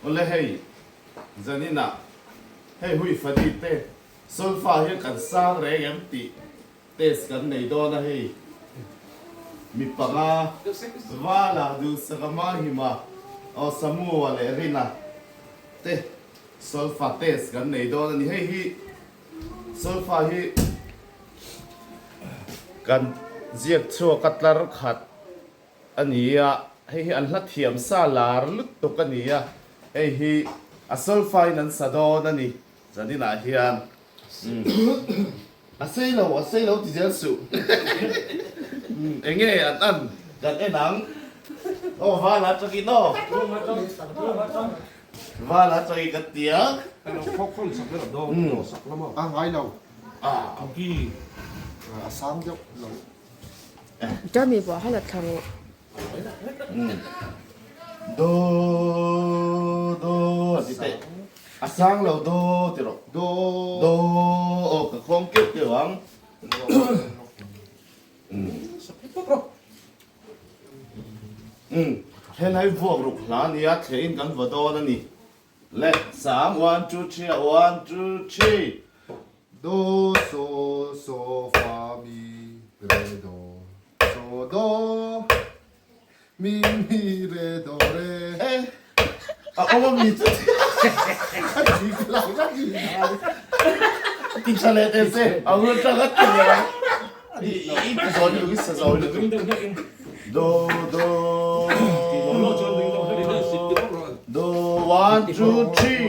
Awle hei zaninah hei hui fadi te solfa hian kan sang reng em tih test kan nei dawn a hei mi panga Vala, Duhsaka, Mahima, aw Samua leh Rina te solfa test kan nei dawn a ni. Hei hi solfa hi kan ziak chhuak a tlar khat a ni a, hei hi an hla thiam sa lar lutuk a ni a, hei hi a solfa in an sa dawn a ni zaninah hian. A sei lo, a sei lo ti zel suh. Enge an an kan en ang. Aw vala atangin aw. Vala atangin kan ti ang. A ngai lo. A sang deuh lo. Chami pawh a la thla rawh. Do do a ti teh. A sang lo do ti rawh. Do. Do aw ka khawng keuh keuh ang. Helai vuak ruk hla nia thlehin kan va dawn a ni. Le sang one two three a one two three. Do so so fa mi re do so do mi mi re do re. E a awm a mi chu a ti ka lo ka ti a ti tha leh teh se a hun tang a ti leh i i ti zawi lutuk i sa zawi lutuk do do do one two three.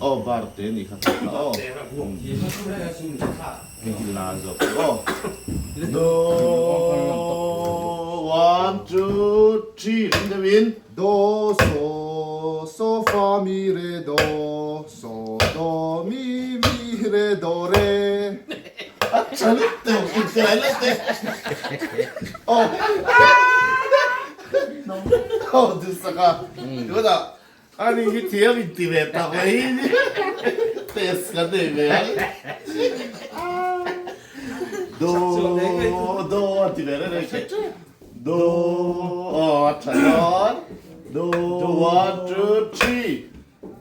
Aw bar te nih kha tak aw hei hi la zawk chu aw do one two three ring deuh in. Do so so fa mi re do so do mi mi re do re. A tha lutuk inkhel lai te aw. Aw duhsak a tunah ani hi thiam in ti ve tak mai hi test kan nei ve ang do do a ti ve reng reng teh do aw a tha dawn do one two three.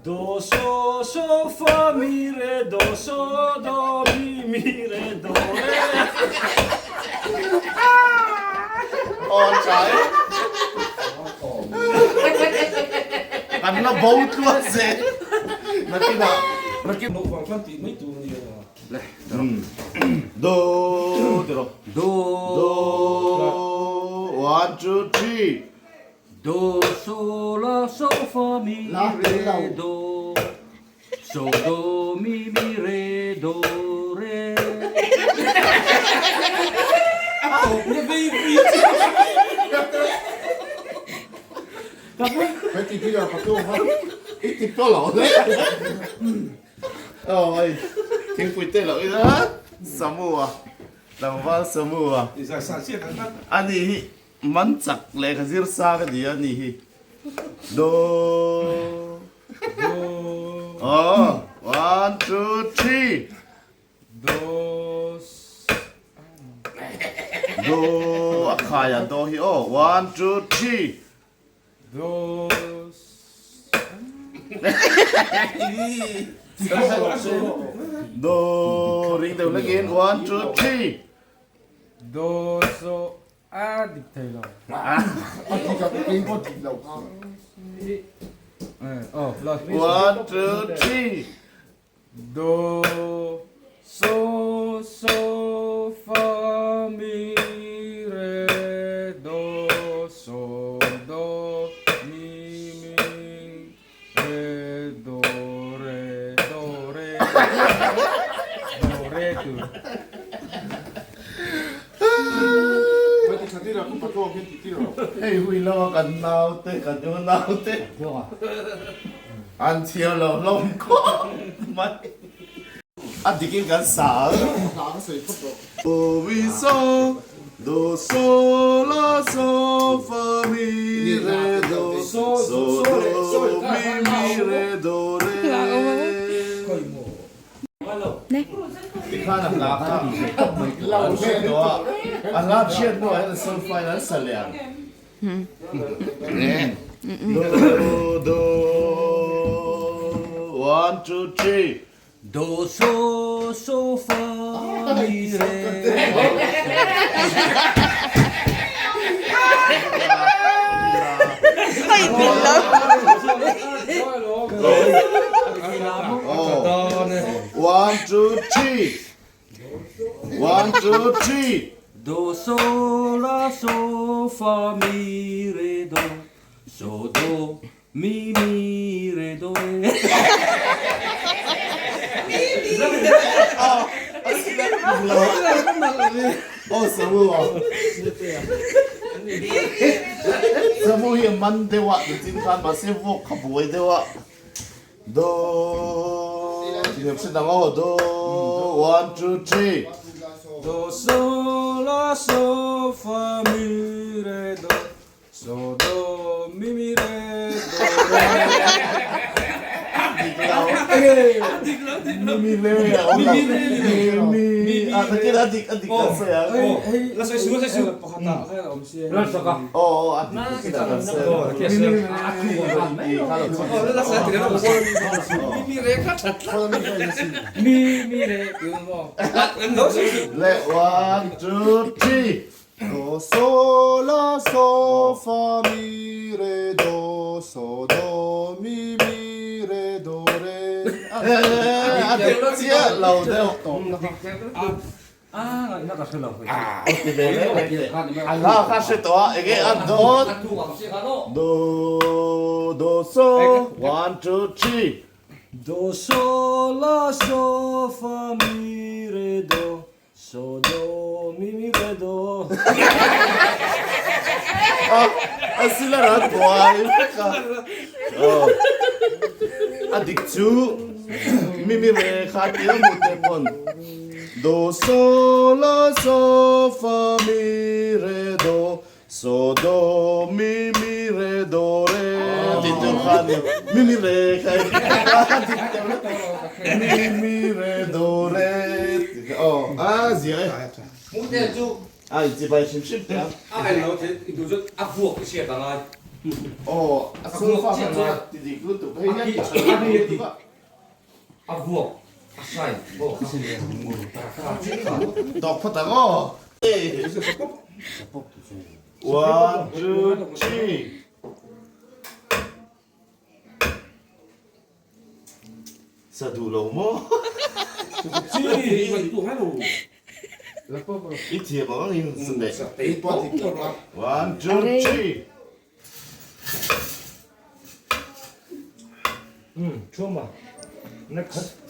Do so so fa mi re do so do mi mi re do re. Aw tha e. Kan la bo tluan zel. Nakinah nakin. Naupang khan tih mai tur a ni a. Le do ti rawh. Do. Do one two three. Do so la so fa mi re do so do mi mi re do re. A tawp na vei vei chu. Heti ti a pato ha. I ti pawh lo hle. Awi thingpui te lo ila Samu a tlangval Samu a. Ani hi Man chak lehkha zir sang a ni a nih hi. Do. Do. Aw, one, two, three. Do. Do a khai a do hi aw. One, two, three. Do. Do ring deuh hlek in one, two, three. Do so A dik thei lo. A dik a kei pawh dik lo kha. One two three. Do so so fa mi re do so do mi mi re do re do re do re tur. Hei hui lama kan naute kan unaute an chhiar lo hlawm khawp mai a dikin kan sa ang. Do mi so do so la so fa mi re do so do mi mi re do re. Tikhan a hla kha an hre tawh a, a hla chhiat hnuah hian a solfa in an sa leh ang. Do do one two three. Do so so fa mi re. One two three. One two three. Do so la so fa mi re do so do mi mi re do re. Aw samu aw. Samu hi a man deuh a, nitin khan mahse vawk kha buai deuh a. Do tih hre dang aw do one two three. Do so la so fa mi re do so do mi mi re do re. Dik lo mi mi re a awm lo mi mi a takin a dik a dik kan sawi ang. La sawi su la sawi su pakhat ah khan a awm si. La sak a. Aw aw a dik takin a kan sawi ang. Mi mi re la sawi tir a mi mi re kha that mi mi re ti maw. Le one two three. Do so la so fa mi re do so do mi mi re do re. A dik chiah lo deuh. A ngaihna ka hre lo. Ti ve mai mai teh. A hla kha hre tawh a enge a dawt. Do do so one two three. Do so la so fa mi re do So do mi mi re do. A sila ran buai vek a. Aw a dik chu mi mi re kha tia mu te pawn do so la so fa mi re do so do mi mi re do re tih tur kha a ni mi mi re kha a dik teuh mi mi re do re tih kha aw a zia e a inchibai hrim hrim teh a. A en lo thei i duh chuan a vuak i hriat a ngai. Aw a sulfa kha ngai ti dik lutuk hei hian a dik lutuk a. A vuak a hrai bawk a. Tawk phawt ang aw. One, two, three. Sa duh lo maw? I thiam ang ang in sa neih. One, two, three. Umm, chuma. Next.